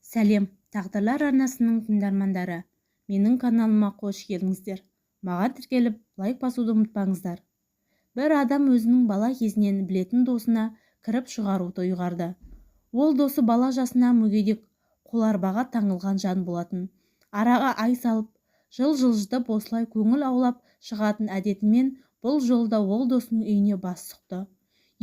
Сәлем, Тағдырлар арнасының тыңдармандары! Менің каналыма қош келдіңіздер! Маған тіркеліп, лайк басуды ұмытпаңыздар. Бір адам өзінің бала кезінен білетін досына кіріп шығаруды ұйғарды. Ол досы бала жасынан мүгедек, қоларбаға таңылған жан болатын. Араға ай салып, жыл жылжытып осылай көңіл аулап шығатын әдетімен бұл жолы да ол досының үйіне бас сұқты.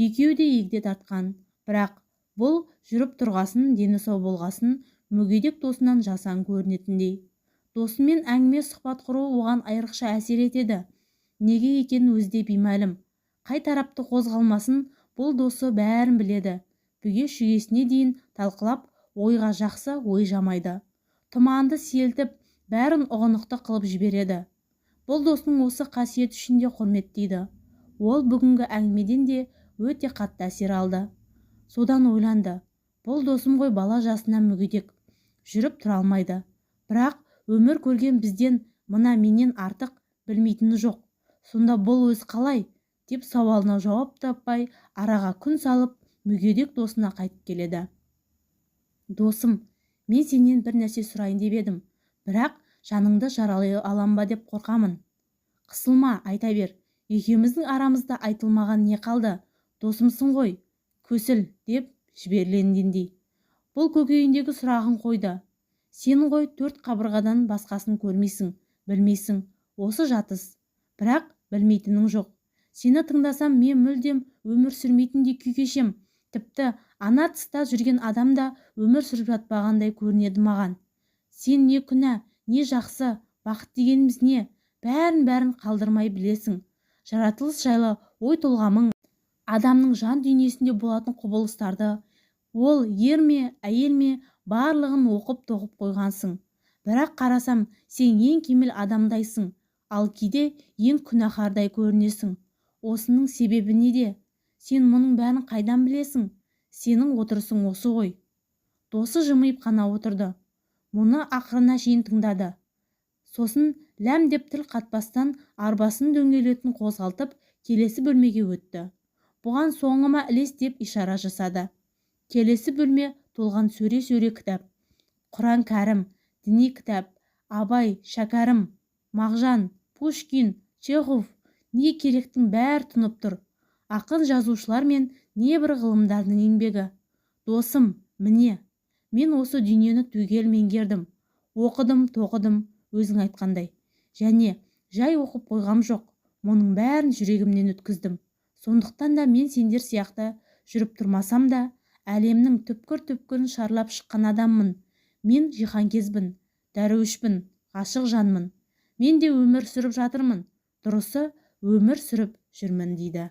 Екеуі де егде тартқан. Бірақ бұл жүріп тұрғасын, дені сау болғасын, мүгедек досынан жасаң көрінетіндей. Досымен әңгіме сұхбат құру оған айрықша әсер етеді. Неге екенін өзі де беймәлім. Қай тарапты қозғалмасын, бұл досы бәрін біледі. Бүге-шүгесіне дейін талқылап, ойға жақсы ой жамайды. Тұманды сейілтіп, бәрін ұғынықты қылып жібереді. Бұл досының осы қасиеті үшін де құрметтейді. Ол бүгінгі әңгімеден де өте қатты әсер алды. Содан ойланды. Бұл досым ғой бала жасынан мүгедек. Жүріп тұра алмайды. Бірақ өмір көрген бізден, мына менен артық білмейтіні жоқ. Сонда бұл өз қалай? Деп сауалына жауап таппай, араға күн салып, мүгедек досына қайтып келеді. Досым, мен сенен бір нәрсе сұрайын деп едім. Бірақ жаныңды жаралай алам ба деп қорқамын. Қысылма, айта бер. Екеуміздің арамызда айтылмаған не қалды? Досымсың ғой. Көсіл, деп жіберленгендей. Бұл көкейіндегі сұрағын қойды. Сен ғой төрт қабырғадан басқасын көрмейсің, білмейсің. Осы жатыс. Бірақ білмейтінің жоқ. Сені тыңдасам, мен мүлдем өмір сүрмейтіндей күй кешем. Тіпті ана тыста жүрген адам да өмір сүріп жатпағандай көрінеді маған. Сен не күнә, не жақсы, бақыт дегеніміз не, бәрін-бәрін қалдырмай білесің. Жаратылыс жайлы ой толғамың, адамның жан дүниесінде болатын құбылыстарды, ол ер ме, әйел ме, барлығын оқып-тоқып қойғансың. Бірақ қарасам, сен ең кемел адамдайсың, ал кейде ең күнәһардай көрінесің. Осының себебі неде? Сен мұның бәрін қайдан білесің? Сенің отырысың осы ғой. Досы жымиып қана отырды. Мұны ақырына шейін тыңдады. Сосын ләм деп тіл қатпастан арбасын дөңгелетін қозғалтып, келесі бөлмеге өтті. Бұған соңыма ілес деп ишара жасады. Келесі бөлме толған сөре-сөре кітап. Құран кәрім, діни кітап, Абай, Шәкәрім, Мағжан, Пушкин, Чехов, не керектің бәрі тұнып тұр. Ақын жазушылар мен небір ғылымдардың еңбегі. Досым, міне, мен осы дүниені түгел меңгердім. Оқыдым, тоқыдым, өзің айтқандай. Және жай оқып қойғам жоқ, мұның бәрін жүрегімнен өткіздім. Сондықтан да мен сендер сияқты жүріп тұрмасам да, әлемнің түпкір-түпкірін шарлап шыққан адаммын. Мен жиһанкезбін, дәруішпін, ғашық жанмын. Мен де өмір сүріп жатырмын. Дұрысы, өмір сүріп жүрмін дейді.